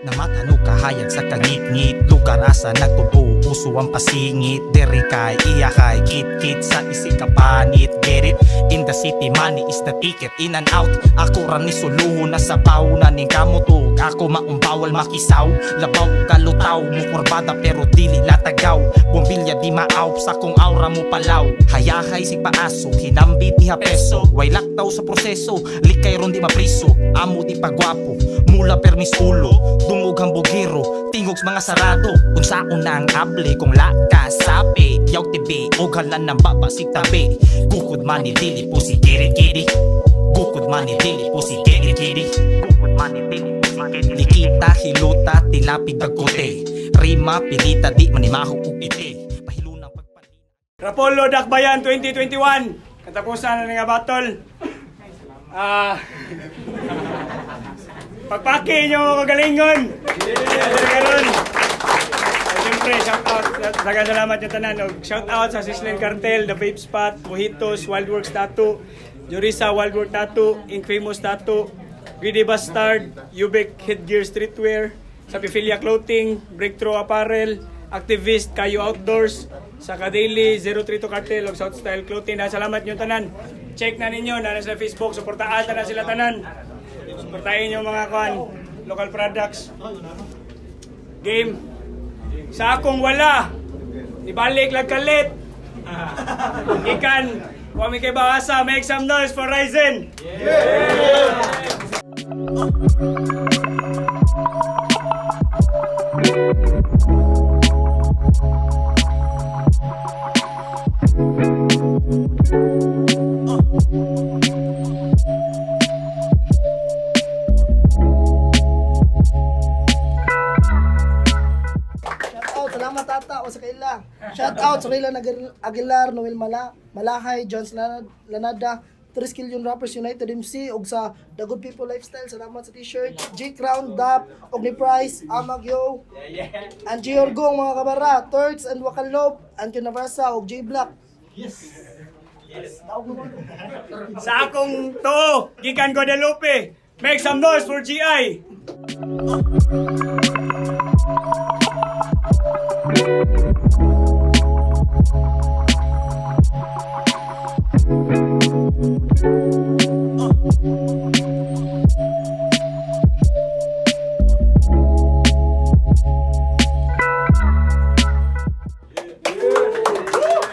Namatano kahayag sa kangit-ngit. Lugar asa nagtubo, uso ang pasingit. Diri kay iya kay kit-kit sa isig kapanit. Get it? In the city, money is the ticket. In and out, ako ra ni suluho na sabaw na ning kamutog. Ako maong bawal makisaw, labaw kalutaw. Mukurbada pero dili latagaw. Bombilya di maaw, sa kong aura mo palaw. Hayahay si paaso, hinambit iha peso. Way laktaw sa proseso, likay ron di mapriso. Amo di pagwapo, mula permis ulo. Dungog ang bugiro, tingog mga sarado. Unsaon na ang able kung laka sapi. Yaw tibi, og halan ng baba si tabi. Gukod man ni dili po si kiri-kiri. Gukod man ni dili po si kiri-kiri. Gukod man ni dili po si kiri-kiri. Likita, hiluta, tilapig dagkote. Rima, pilita, di manimaho og ite. Pahilunang pagpalina. Rapolo Dakbayan 2021. Katapusan na nga battle. Pagpaki nyo kagalingon. Yeah. Siyempre, shout out. Daghang salamat yung tanan. Og shout out sa Sislin Cartel, The Vape Spot, Mojitos, Wildworks Tattoo, Jurisa Wildwork Tattoo, Ink Famous Tattoo, Greedy Bastard, Ubik Headgear Streetwear, sa Pifilia Clothing, Breakthrough Apparel, Activist, Kayo Outdoors, sa Kadaily, 032 Cartel, og South Style Clothing. Daghang salamat nyo tanan. Check na ninyo, na sila Facebook, suportaan na sila tanan. Suportahin yung mga kuan, local products. Game. Sa akong wala, ibalik lang kalit. Ikan, kami kay Bahasa, make some noise for Ryzen. Shout out, salamat tata o sa kaila. Shout out sa Raylan Aguilar, Noel Malahay, John Lanada, Triskelion Rappers United MC og sa The Good People Lifestyle. Salamat sa t-shirt. G Crown, Dap, og ni Price, Amag Yo, and G Orgong mga kabara, Turks and Wakalob, and Kinavasa og J Black. Yes. Sa akong tuo, gikan Guadalupe, make some noise for GI.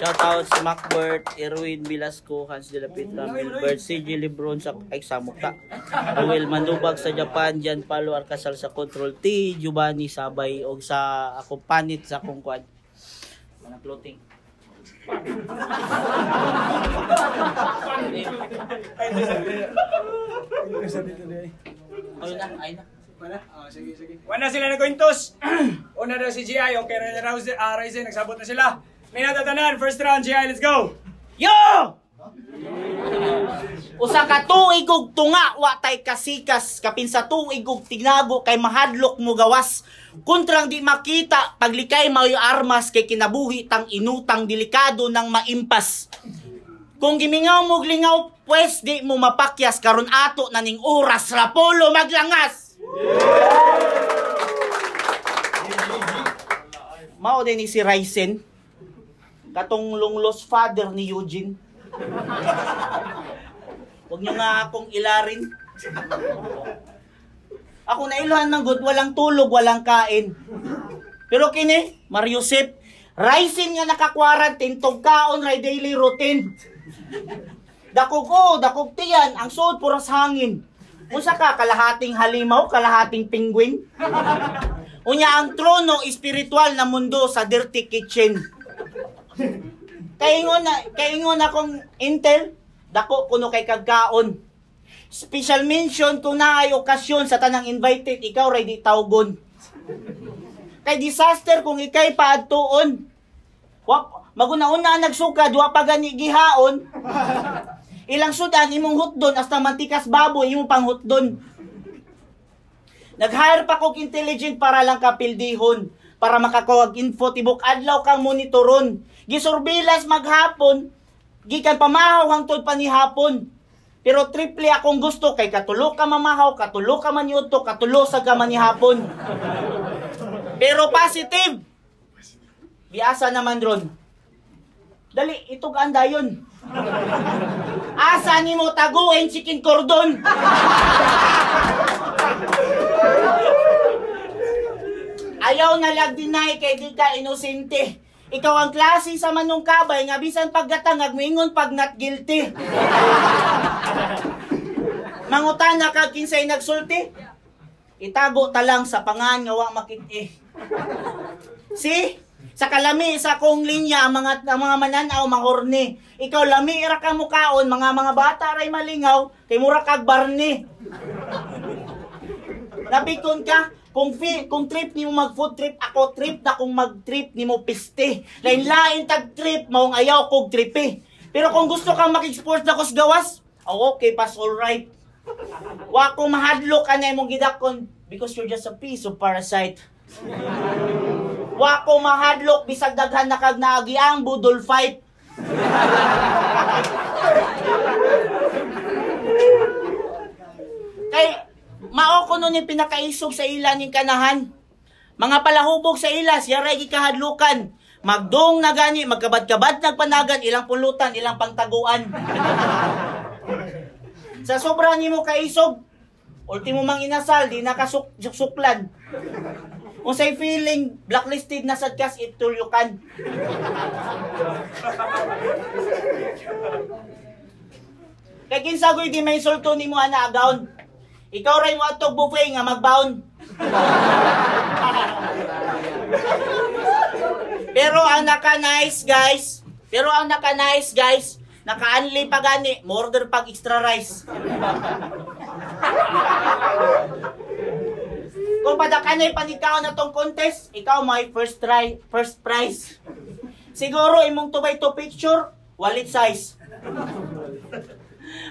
Shout out sa Macbert, Erwin Velasco, Hans de la Petra, Milbert, CJ Lebron sa ay Samukta, Ruel Manubag sa Japan, Gian Paolo Arcasal sa Control T, Giovanni Sabay og sa ako panit sa akong kwan. Mga clothing. Ayun na, ayun na. Wala? Oh, sige, sige. Wala sila nagkwintos. Una daw si GI, okay na Ryzen, nagsabot na sila. May natatanan, first round, GI, let's go! Yo! Usa ka tuig og tunga, wa tay kasikas, kapin sa tuig og tinago kay mahadlok mo gawas. Kontrang di makita, paglikay mao'y armas kay kinabuhi tang inutang delikado ng maimpas. Kung gimingaw mo lingaw, pues di mo mapakyas karon ato na ning oras Rapolo maglangas. Mao din ni si Ryzen, katong longlos father ni Eugene. Huwag nyo nga akong ilarin. Ako nailuhan ng good, walang tulog, walang kain. Pero kini, Mariusep, Ryzen nga naka-quarantine, tugkaon ray daily routine. Dakog o, dakog tiyan, ang suod puras hangin. Unsa ka, kalahating halimaw, kalahating penguin? Unya ang trono espiritual na mundo sa dirty kitchen. Kaingon akong intel, dako kuno kay kagkaon. Special mention kung naay okasyon sa tanang invited, ikaw ray di tawgon. Kay disaster kung ikay paadtuon. Maguna-una ang nagsuka, duwa pa gani gihaon. Ilang sudan imong hotdon hasta mantikas baboy imong pang hotdon. Nag-hire pa kog intelligent para lang kapildihon, para makakuha info tibok adlaw kang monitoron. Gisurbilas maghapon, gikan pamahaw hangtod panihapon. Pero triple akong gusto kay katulo ka mamahaw, katulo ka maniudto, katulo sa ka manihapon. Pero positive. Biasa naman ron. Dali, itog anda yun. Asa nimo taguin chicken cordon? Ayaw na lag deny kay di ka inosente. Ikaw ang klase sa manong kabay nga bisan paggatangag moingon pag not guilty. Mangutana kag kinsay nagsulti. Itago ta lang sa pangan nga wa makit-i. See? Sa kalami sa kong linya ang mga mananaw mahorni. Ikaw lami ra ka mukaon, mga bata ray malingaw kay mura kag barni. Napikon ka kung trip nimo mag food trip, ako trip na kung mag trip nimo piste. Lain-lain tag trip maong ayaw kog tripe. Pero kung gusto kang makig-sports na kus gawas, oh, okay pass all right. Wa ko mahadlok ana imong gidakon because you're just a piece of parasite. Wa ko mahadlok bisag daghan na kag naagi ang budol fight. Kay mao ko nun yung pinakaisog sa ila ning kanahan. Mga palahubog sa ila, siya ray gikahadlukan. Magdong na gani, magkabad-kabad nagpanagan, ilang pulutan, ilang pangtaguan. Sa sobra nimo kaisog, ultimo mang inasal, di nakasuklan. Kung sa'y feeling, blacklisted na sad kas itulyukan. Kay kinsagoy di may insulto nimo ana agaon. Ikaw ray mo atog buffet nga magbaon. Pero ang naka-nice guys, naka-unli pa gani, mo-order pag extra rice. Kung padakanay panikaw na tong contest, ikaw may first try, first prize. Siguro imong 2x2 picture, wallet size.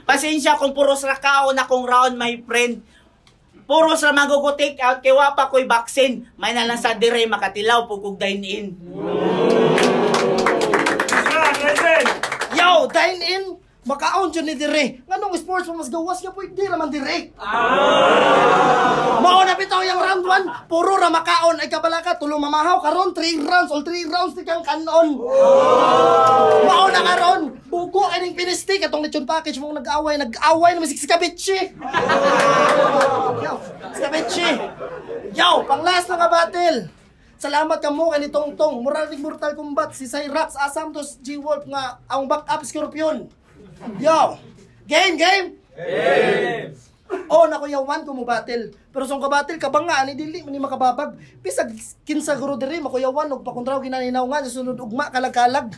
Pasensya kung puros ra kaon akong round, my friend. Puros ra magugo take out kay wa pa ko'y vaccine. May na lang sa dire makatilaw pug og dine in. Yo, dine in. Makaon jud ni dire. Nganong sports mo mas gawas nga pwede ra man dire. Mao na bitaw yang round 1, puro ra makaon ay kabalaka tulo mamahaw karon 3 rounds, all 3 rounds di kang kanon. Mao na karon, bugo ining pinistik atong lechon package mong nag-away, nag-away na si Skabeche. Yo, Skabeche. Yo, pang last na nga battle. Salamat kamo kay ni Tongtong, Murag Mortal Kombat si Cyrax Asam tos G-Wolf nga ang backup Scorpion. Yo! Game, game! Game! Oh, nakuyawan ko mo battle. Pero sa kabattle, kabanga, ani dili, ni makababag. Bisag kinsa guro diri, makuyawan, og pakontraw ginaninaw nga, sa sunod ugma, kalag-kalag.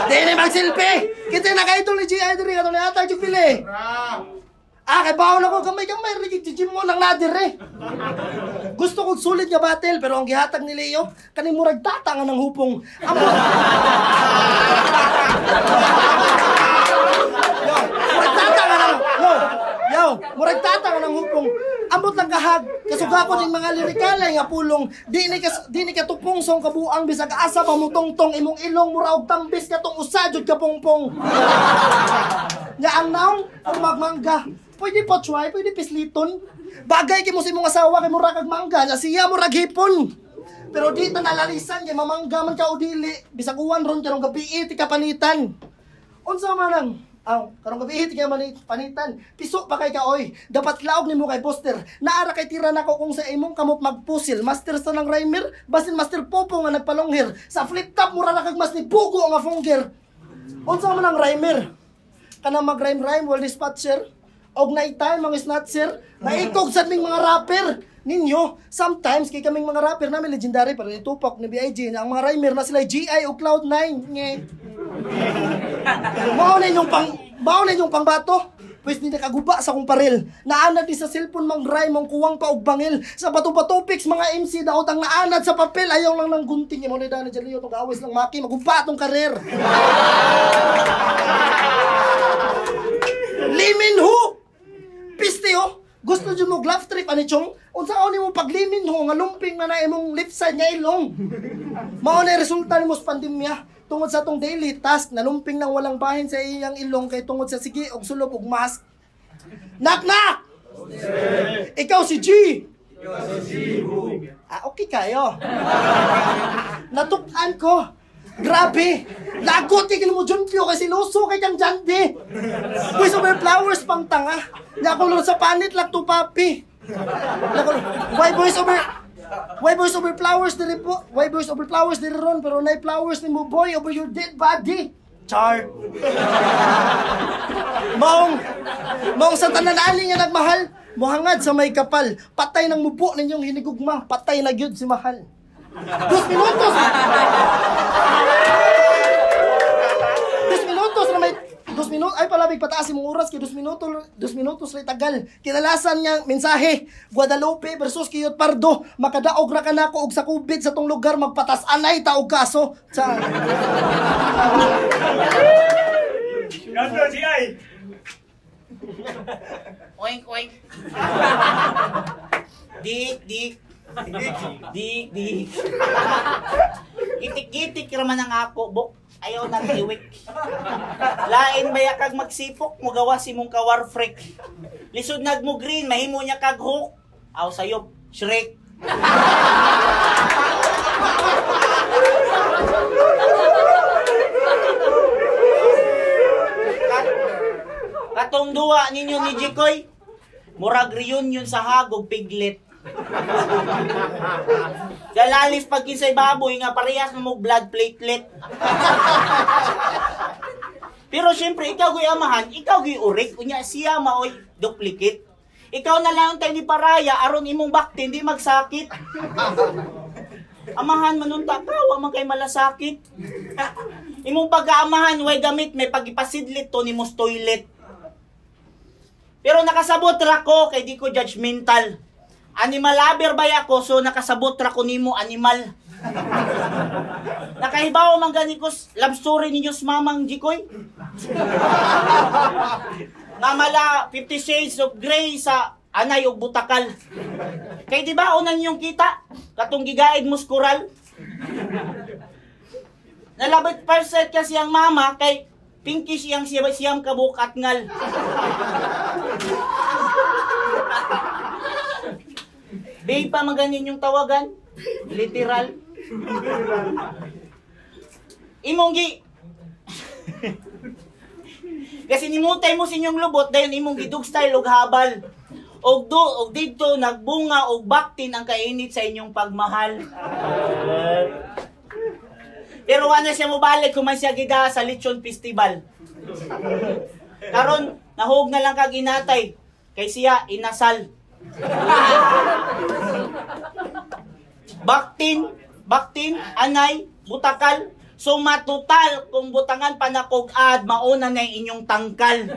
Dili magsilpi! Kita naka-idol ni G.I. diri, katong ni Atay, yung pili. Ah, kay bawon ako, gamay-gamay, rigig, mo lang na diri. Gusto kong sulit nga battle, pero ang gihatag ni Leo, kaning murag tata nga ng hupong. Amot! Yo, murag tata nga ng, yo, murag tata nga ng hupong. Ambot lang kahag, kasuga ko ning mga lirikalay nga pulong. Di ni katupong song kabuang bisag asa pa mutongtong imong ilong mura og tambis katong usa jud ka pongpong. Nya ang naong or magmangga. Pwede po try, pwede pisliton. Bagay kay mo sa imong asawa kay mura kag mangga, nya siya murag hipon. Pero di ta nalalisan kay mamangga man ka o dili, bisag uwan ron karong gabi ti kapanitan. Unsa man ang karong gabi ti ka panitan. Piso pa kay kaoy. Dapat laog nimo kay poster. Naara kay tira nako kung sa imong kamot magpusil. Master sa nang rhymer, basin Master Popo nga nagpalonghir. Sa flip top mura ra kag mas ni bugo nga fongger. Unsa man ang rhymer? Kanang mag-rhyme-rhyme well dispatcher. Og night time mga snatcher, naikog sad ming mga rapper ninyo. Sometimes kay kaming mga rapper namin legendary pero ni Tupac ni B.I.G. ang mga rhymer na sila G.I. o Cloud9. Nge. Mao na inyong pangbato. Pwes ni nakaguba sa kong paril. Naanad di sa cellphone mang rhyme ang kuwang pa og bangil. Sa bato-bato topics mga MC daot ang naanad sa papel. Ayaw lang ng gunting. Mo na dana dyan Leo tong awis lang maki maguba tong karer. Limin ho. Piste oh. Gusto dyan mo glove trip ani chong? Unsa ni mo paglimin ho nga lumping na na imong left side nga ilong. Mao na resulta nimo sa pandemya. Tungod sa atong daily task, nalumping nang walang bahin sa iyang ilong kay tungod sa sige og sulob og mask. Knock knock! Ikaw si G! Ah, okay kayo. Natukan ko. Grabe! Lagot kay mo Junpyo kasi luso kay kang Jandy. Boys over flowers pang tanga. Nya ko sa panit lang to papi. Why boys over flowers diri po? Why boys over flowers diri ron pero nay flowers ni mo boy over your dead body. Char. Maong maong sa tanan ani nga nagmahal, mohangad sa may kapal, patay nang mubo ninyong hinigugma, patay na gyud si mahal. 2 minutos. 2 minutos na may 2 minutos ay palabig pataas imong oras kay 2 minuto 2 minutos ray tagal. Kinalasan nga mensahe Guadalupe versus Kiyot Pardo, makadaog ra kanako og sa kubit sa tong lugar magpatas-anay ta og kaso. Sa Gando si ay. Oink oink. Dik dik. Dik dik. Gitik-gitik ra man ang ako, bok. Ayaw nang iwik. Lain baya kag magsipok, mugawa si mong kawar freak. Lisod nag mo green, mahimo niya kag hook. Aw sayop, Shrek. Katong duwa ninyo ni Jikoy, murag reunion sa hagog piglet. Galalis pag kinsay baboy nga parehas na mo blood platelet. Pero syempre ikaw goy amahan, ikaw goy urik, unya siya maoy duplicate. Ikaw na lang tayo ni paraya aron imong bakti hindi magsakit. Amahan manunta ka, wa man kay malasakit. Imong pag-aamahan way gamit may pagipasidlit to nimo toilet. Pero nakasabot ra ko kay di ko judgmental. Animal lover ba ako, so nakasabot ra ko nimo animal. Nakahibaw man gani ko love story ninyo sa mamang Jikoy. Nga mala 50 Shades of Grey sa anay og butakal. Kay di ba unan yung kita katong gigaid mo skural. Nalabit percent kasi ang mama kay pinkish iyang siyam kabukat ngal. Babe pa maganin yung tawagan. Literal. Imong gi... Kasi nimutay mo sa inyong lubot, dayon imong gidug style og habal. Og do, og didto nagbunga og baktin ang kainit sa inyong pagmahal. Pero wala siya mobalik kung man siya gida sa Lechon Festival. Karon nahug na lang kag inatay kay siya inasal. Baktin, baktin, anay, butakal. So matutal kung butangan panakog ad mauna na inyong tangkal.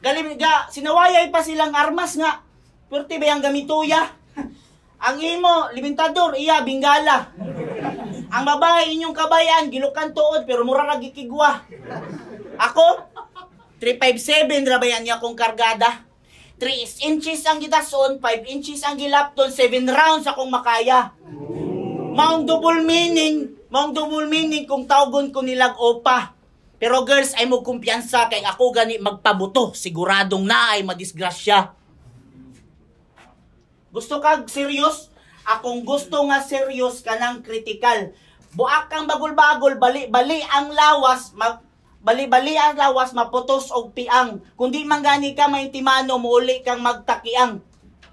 Galim ga sinawayay pa silang armas nga. Pwerte ba yang gamituya? Ang imo limentador iya bingala. Ang babae inyong kabayan gilukan tuod pero mura ra gikigwa. Ako 357 ra bayan niya akong kargada. 3 inches ang gitason, 5 inches ang gilapton, 7 rounds akong makaya. Maong double meaning kung tawgon ko nilag opa. Pero girls ay mo kumpiyansa kay ako gani magpabuto, siguradong na ay madisgrasya. Gusto kag serious? Akong gusto nga serious kanang critical. Buak kang bagol-bagol, bali-bali ang lawas, bali-bali ang lawas, maputos og piang. Kung di man gani ka maintimano, muuli kang magtakiang.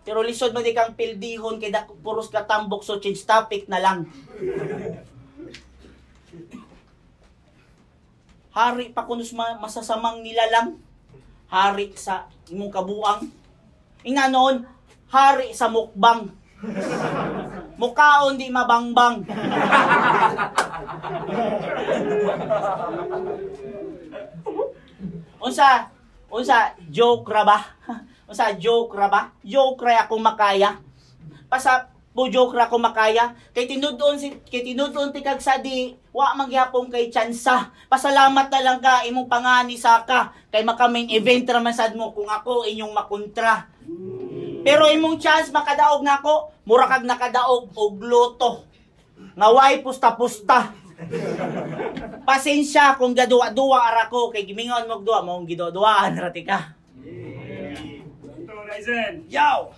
Pero lisod man di kang pildihon kay puros ka tambok, so change topic na lang. Hari pa kunos masasamang nilalang. Hari sa imong kabuang. Ina noon, hari sa mukbang. Mukaon di mabangbang. Unsa unsa joke ra ba? Unsa joke ra ba? Joke ra akong makaya. Pasa po joke ra akong makaya kay tinud-on si kay tinud-on ti kag sadi wa magyapon kay tsansa. Pasalamat na lang ka imong pangani saka kay maka main event ra man sad mo kung ako inyong makontra. Pero imong chance makadaog nako, mura kag nakadaog og loto. Nga way pusta-pusta. Pasensya kung gaduwa-duwa ara ko kay gimingon mo duwa maong giduwa-duwaan ra tika. Ito, Ryzen. Yo!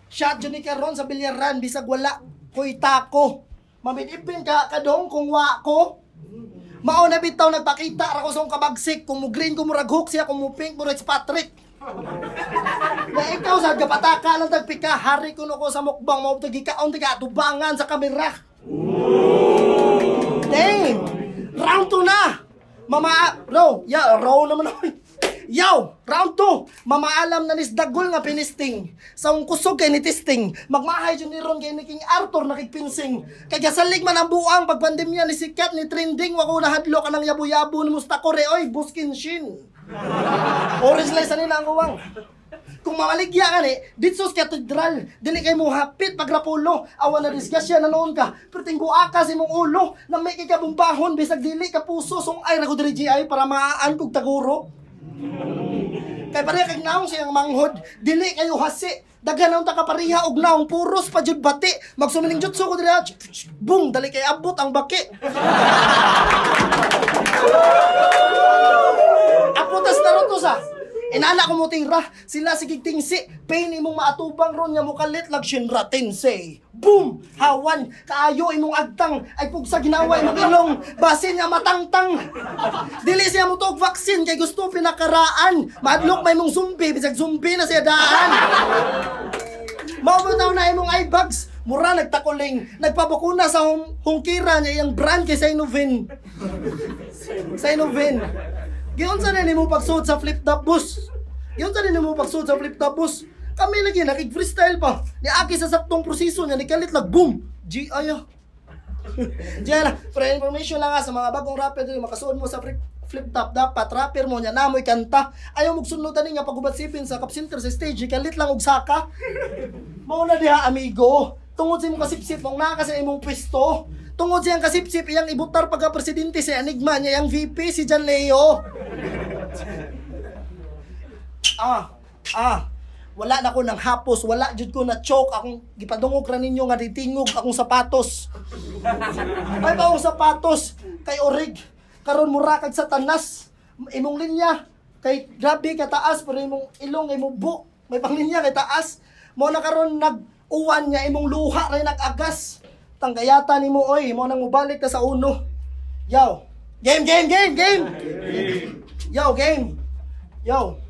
Shot jud ni karon sa bilyaran bisag wala koy tako. Mamidipin ka kadong kung wa ko. Mao na bitaw nagpakita ra ko sa akong kabagsik kung mo green ko murag hook siya, kung mo pink murag Patrick. Na ikaw sa gapataka lang tagpika, hari kuno ko sa mukbang mao gikaon tiga atubangan sa kamera. Damn! Round 2 na! Mama, no, ya, round naman ako. Yo, round 2. Mamaalam na nis dagol nga pinisting. Sa akong kusog kay ni testing. Magmahay jud ni ron kay ni King Arthur nakigpinsing. Kay gasalig man ang buang pag pandemya ni sikat ni trending, wa ko nahadlok anang yabo-yabo ni Mustakore oy, buskin shin. Orange light sa nila ang uwang. Kung mamaligya ka ni, ditso sa katedral, dili kay mo hapit pagrapulo, awan na disgrasya na noon ka, pero tinggo ka sa imong ulo, na may kay kabumbahon, bisag dili ka puso, sung ay ra ko diri GI para maaan kog taguro. Kay pareha kag naong siyang manghod, dili kayo hasi, daghan ang takapariha og naong puros pa jud bati, magsumiling jutsu ko diri, boom, dali kay abot ang baki. Aputas na ron to sa. Inala ko mo tira, sila sige tingsi, pain imong maatubang ron nga mukalit lag Shinra Tensei. Boom! Hawan, kaayo imong agtang, ay pugsa ginawa imong ilong, basin nga matangtang. Dili siya mo tuog vaccine kay gusto pinakaraan. Maadlok may imong zombie, bisag zombie na siya daan. Mao bitaw na imong eye bags, mura nagtakuling, nagpabakuna sa hungkira niya iyang brand kay Sinovin. Sinovin. Giunsa na nimo pagsuot sa flip top bus? Giunsa na nimo pagsuot sa flip top bus? Kami lagi nakig freestyle pa. Niagi sa saktong proseso niya nikalit lag boom. G ay. Diyan na, for information lang nga sa mga bagong rapper diri makasuod mo sa flip top dapat rapper mo niya namoy kanta. Ayaw mogsunod ani nga pagubat sipin sa cup center sa stage kalit lang og saka. Mao na diha amigo. Tungod sa imong kasipsip mong naa ka sa imong pwesto. Tungod siyang kasipsip iyang ibutar pagka presidente si Enigma niya iyang VP si John Leo. Wala na ko ng hapos, wala jud ko na choke akong gipadungog ra ninyo nga ditingog akong sapatos. Ay ba akong sapatos kay orig karon mura kag satanas imong linya kay grabe ka taas pero imong ilong imong bu may panglinya kay taas mo na karon nag-uwan niya imong luha ra nag-agas. Tanggayata nimo oy, mo nang mobalik ta sa uno. Yo. Game game game game. Yo game. Yo.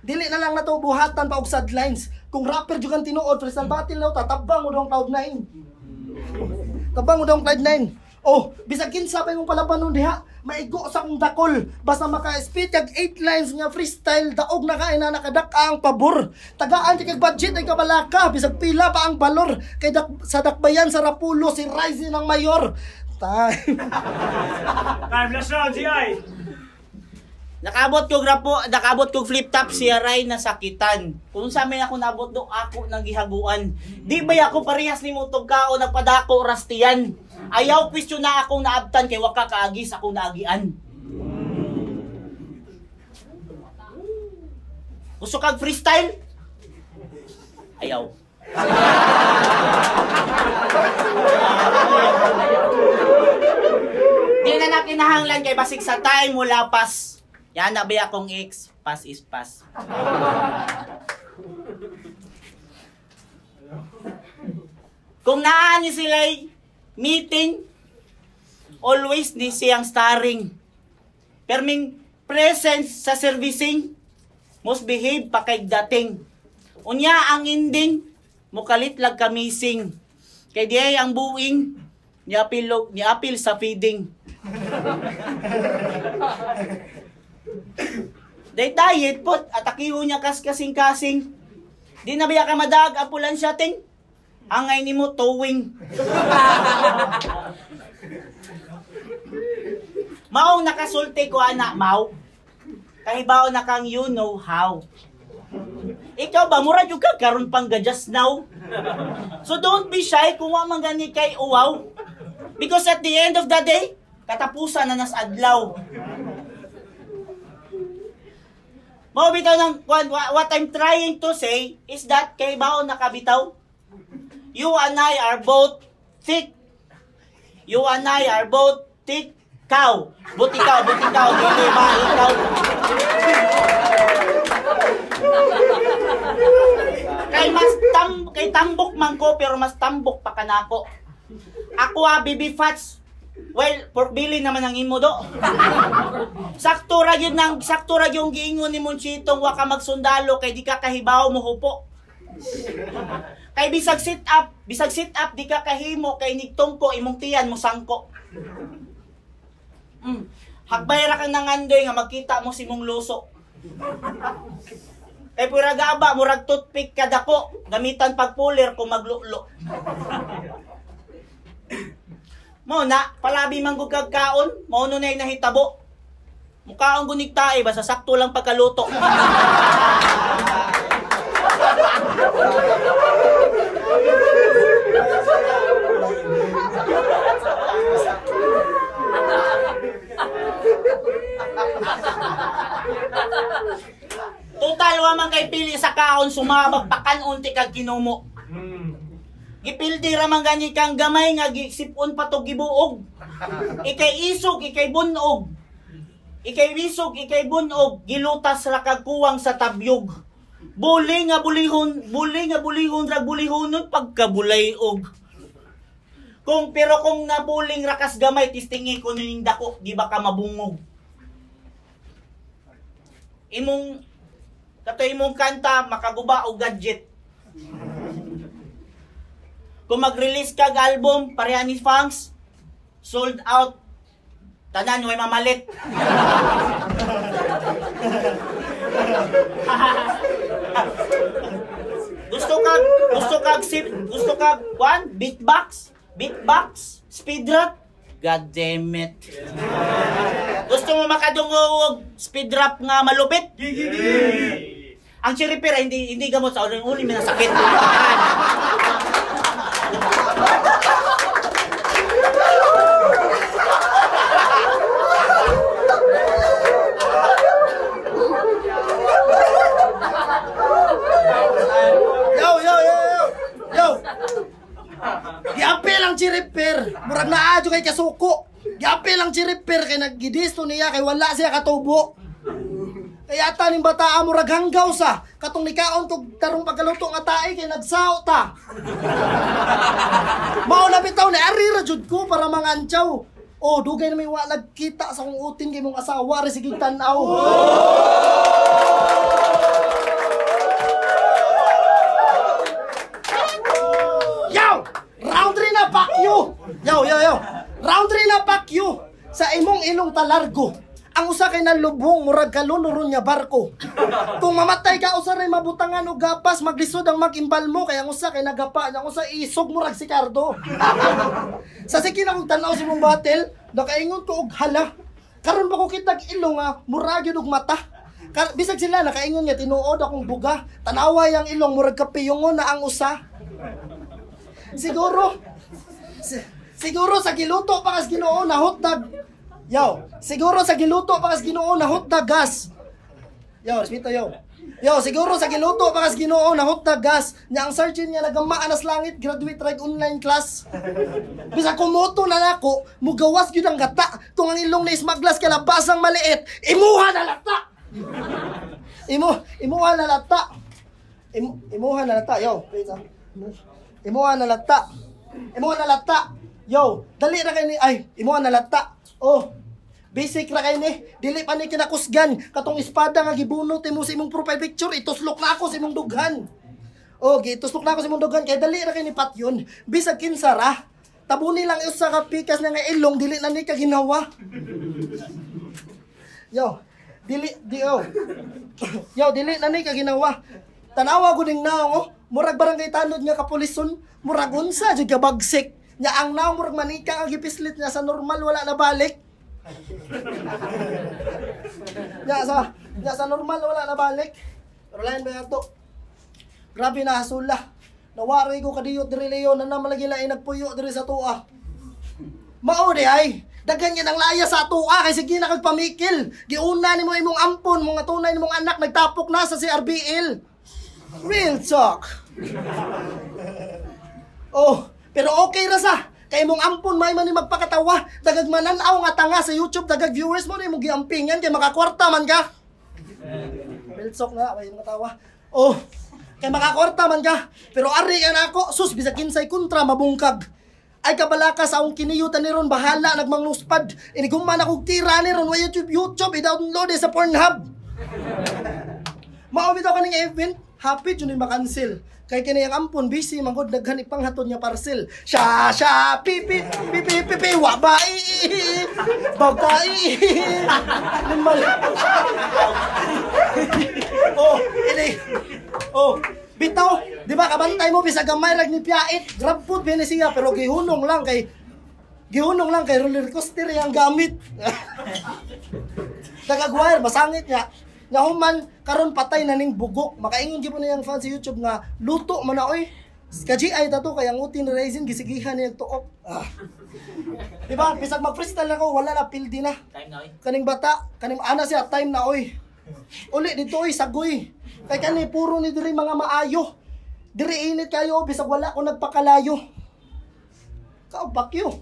Dili na lang nato buhatan pa og sidelines. Kung rapper jud kang tinuod freestyle battle na tatabang mo dong cloud 9. Tabang mo dong cloud 9. Oh, bisag kinsa pa imong palabanon diha, maigo sa akong dakol. Basta maka-spit kag 8 lines nga freestyle, daog na ka ina nakadak ang pabor. Tagaan ti kag budget ay kabalaka, bisag pila pa ang balor. Kay sa dakbayan sa Rapulo si Ryzen ang mayor. Time. Time last round, GI. Nakabot kog rapo, nakabot kog flip top siya ray nasakitan. Kung sa may ako nabot do ako nang gihaguan. Di ba ako parehas nimo tug kao nagpadako rastian. Ayaw question na akong naabtan kay wa ka kaagis akong naagian. Gusto kag freestyle? Ayaw. Di na na kinahanglan kay basig sa time wala pas. Yan na ba akong ex? Pass is pass. Kung naa ni sila'y meeting, always ni siyang starring. Perming presence sa servicing, must behave pa kay dating. Unya ang ending, mukalit lag kamising. Kay diay ang buing, niapil sa feeding. Day diet pot, atakiho niya kasing-kasing. Di na biya ka madag, apulan siya ting. Angay nimo towing. Mao nakasulti ko ana, mau. Kahibaw na kang you know how. Ikaw ba, mura jud ka karon pang just now. So don't be shy kung wa man gani kay uwaw. Because at the end of the day, katapusan na nas adlaw. Mao bitaw ng what I'm trying to say is that kay bao nakabitaw. You and I are both thick. You and I are both thick cow. But ikaw, dili ba ikaw? Kay mas kay tambok man ko pero mas tambok pa kanako. Ako baby fats. Well, pork belly naman ang imo do. Sakto ra gyud nang sakto ra gyud giingon ni Monchitong wa ka magsundalo kay di ka kahibaw mo hupo. Kay bisag sit up di ka kahimo kay nigtungko imong tiyan mo sangko. Hagbay ra kang nangandoy nga magkita mo si mong luso. Kay pura gaba murag toothpick kadako gamitan pagpulir kung maglulo. Mo na palabi man gud kag kaon, mao no nay nahitabo. Mukaon gunig tae basta sakto lang pagkaluto. Total wa man kay pili sa kaon sumabag pakan-unti kag kinumo. Gipildi ra man gani kang gamay nga gisipon pa to gibuog. Ikay isog, ikay bunog. Ikay isog, ikay bunog, gilutas ra kag kuwang sa tabyog. Buli nga bulihon rag bulihonon pagkabulayog. Kung pero kung nabuling rakas gamay tistingi ko ning dako, di ba ka mabungog. Imong kato imong kanta makaguba og gadget. Kung mag-release kag album, pareha ni Fangs, sold out. Tanan, way mamalit. Gusto kag, one, beatbox, speed rap. God damn it. Gusto mo makadungog speed rap nga malupit? Ang chiripira, hindi gamot sa uling-uli, may nasakit. Giapil ang chiripir, murag naa jud kay kasuko. Giapil ang chiripir kay naggidisto niya kay wala siya katubo. Kaya ata ning bataa murag hanggaw sa katong nikaon tog tarong pagkaluto nga tae kay nagsao ta. Mao na bitaw ni ari ra jud ko para mangantsaw. Oh, dugay na may wa nagkita sa kong utin kay mong asawa ri sige tan-aw. Round 3 na pakyo. Yo. Round 3 na pakyo. Sa imong ilong talargo. Ang usa kay nalubong murag kalunuron nga barko. Kung mamatay ka usa ray mabutangan og gapas, maglisod ang mag-imbal mo kay ang usa kay nagapa, ang usa isog murag si Cardo. Sa sige na kong tan-aw sa imong battle, nakaingon ko og hala. Karon ba ko kitag ilong nga murag yun og mata. Bisag sila nakaingon nga tinuod akong buga. Tanaway ang ilong murag kapiyongon na ang usa. Siguro sa giluto pa kas Ginoo na hotdog. Yo, siguro sa giluto pa kas Ginoo na hotdog gas. Yo, respeto yo. Yo, siguro sa giluto pa kas Ginoo na hotdog gas. Nya ang sergeant nga nagamaan as langit graduate rag online class. Bisag kumoto na nako, mugawas gyud ang gata. Kung ang ilong na ismaglas kalabasang maliit, imuha na lata. Imuha na lata. Imuha na lata, yo. Wait, ah. Imuha na lata. Imuha na lata. Yo, dali ra kay ni ay, imuha na lata. Oh. Basic ra kay ni, dili pa ni kinakusgan katong espada nga gibunot imo sa imong profile picture, ituslok na ako sa imong dughan. Oh, gituslok na ako sa imong dughan kay dali ra kay ni patyon. Bisag kinsa ra. Tabuni lang usa ka pikas na nga ilong dili na ni ka ginawa. Yo, dili di oh. Yo, dili na ni ka ginawa. Tanawa gud ning naong oh. Murag barangay tanod nga kapolison, murag unsa jud kabagsik. Nya ang naong murag manika ang gipislit niya sa normal wala na balik. Nya sa normal wala na balik. Pero lain ba ato? Grabe na hasula. Nawari ko kadiyot diri Leon na namalagi lain nagpuyo diri sa tuwa. Mao di ay daghan gyud ang laya sa tuwa kay sige na kag pamikil. Giuna nimo imong ampon, mga tunay nimong anak nagtapok na sa CRBL. Real talk. Oh, pero okay ra sa. Kay imong ampon may man ni magpakatawa. Dagag mananaw nga tanga sa YouTube, dagag viewers mo na imong giampingan kay makakwarta man ka. Belsok na, way mga tawa. Oh, kay makakwarta man ka. Pero ari ka na ako, sus bisag kinsay kontra mabungkag. Ay kabalaka sa akong kiniyutan ni ron, bahala nagmangluspad. Iniguma na kog tira ni ron, wa YouTube, YouTube, i-download sa Pornhub. Mao bitaw kaning event, happy jud ni makancel. Kay kini ang ampon busy manggod daghan ipanghatod nga parcel. Sha sha pi pi pi pi pi pi wa ba i i bagta i. Limal. Oh, ini. Oh, bitaw, di ba kabantay mo bisag gamay rag ni Piait, grab food bini siya pero gihunong lang kay roller coaster yang gamit. Tagagwire masangit niya. Nga human karon patay na ning bugok. Makaingon gyud po niyang fan sa YouTube nga luto man na oy. Ka GI ta to kay ang uti ni Ryzen gisigihan niya tuok. Ah. Di ba bisag mag-freestyle ako wala na pildi na. Time na oy. Kaning bata, kaning ana siya time na oy. Uli dito oy sagoy. Kay kani puro ni diri mga maayo. Diri init kayo bisag wala ko nagpakalayo. Kao bakyo.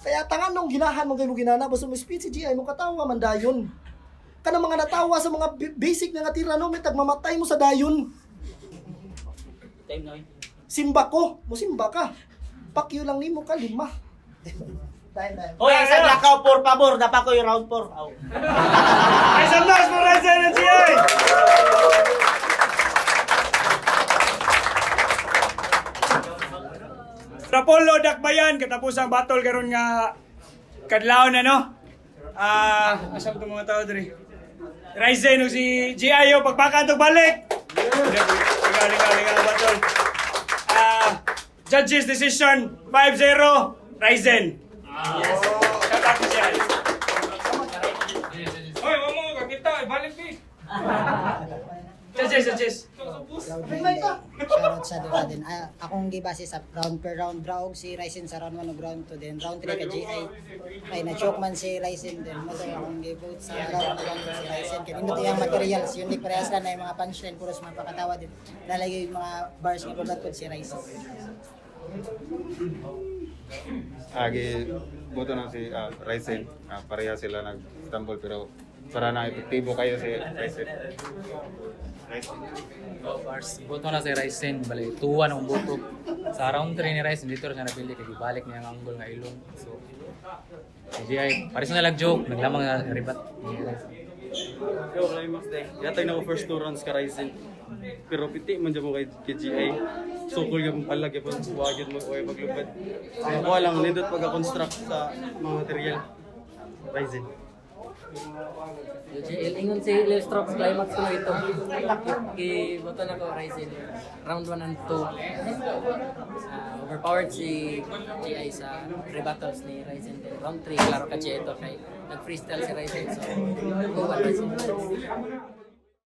Kaya tangan nung ginahan mo kay mo ginana basta mo speech si GI mo katawa man dayon. Kanang mga natawa sa mga basic nga tira no, may tagmamatay mo sa dayon. Time na oy. Simba ko, mo simba ka. Pakyo lang nimo ka lima. Time time. Oy, ang sa lakaw por pabor, dapa ko yung round 4. Aw. Ay, samnas mo Ryzen and GI! Rapolo Dakbayan, katapos ang battle karon nga kadlawon na no. Asam to mga tao diri. Ryzen ug si GI yo pagpakan og balik. Liga liga liga battle. Judges decision 5-0 Ryzen. Yes. Shout out to GI. Oy, wamo kakita, ibalik bi. Judges, judges. Shoutout sa duha din. Akong gibase sa round per round draw si Ryzen sa round 1 ug round 2 then round 3 ka GI. Kay na choke man si Ryzen din. Mo akong givote sa round 1 si Ryzen kay nindot iyang materials unique parehas lang na yung mga punchline puros mga pakatawa din. Nalagay yung mga bars nga bugat pod si Ryzen. Agi boto na si Ryzen. Pareha sila nag-stumble pero para na epektibo kayo si Ryzen. Bars, boto na si Ryzen, bali 2-1 ang boto. Sa round 3 ni Ryzen dito siya napili kay gibalik niya ang angle nga ilong. So si GI, pares na lang joke, naglamang na ribat ni Ryzen. Yo, climax day. Yatay na ko first 2 rounds ka Ryzen. Pero piti man dyan mo kay GI. Sukol yung palag yapon, wagid mo oy paglubad. Ako lang nindot pagka-construct sa mga material. Ryzen. UGL, ingon si Lil Strokes, climax ko na ito. Giboto na ko Ryzen, round 1 and 2. Overpowered si GI sa rebuttals ni Ryzen. Then round 3, klaro ka GI ito kay nag-freestyle si Ryzen. So, 2-1 Ryzen.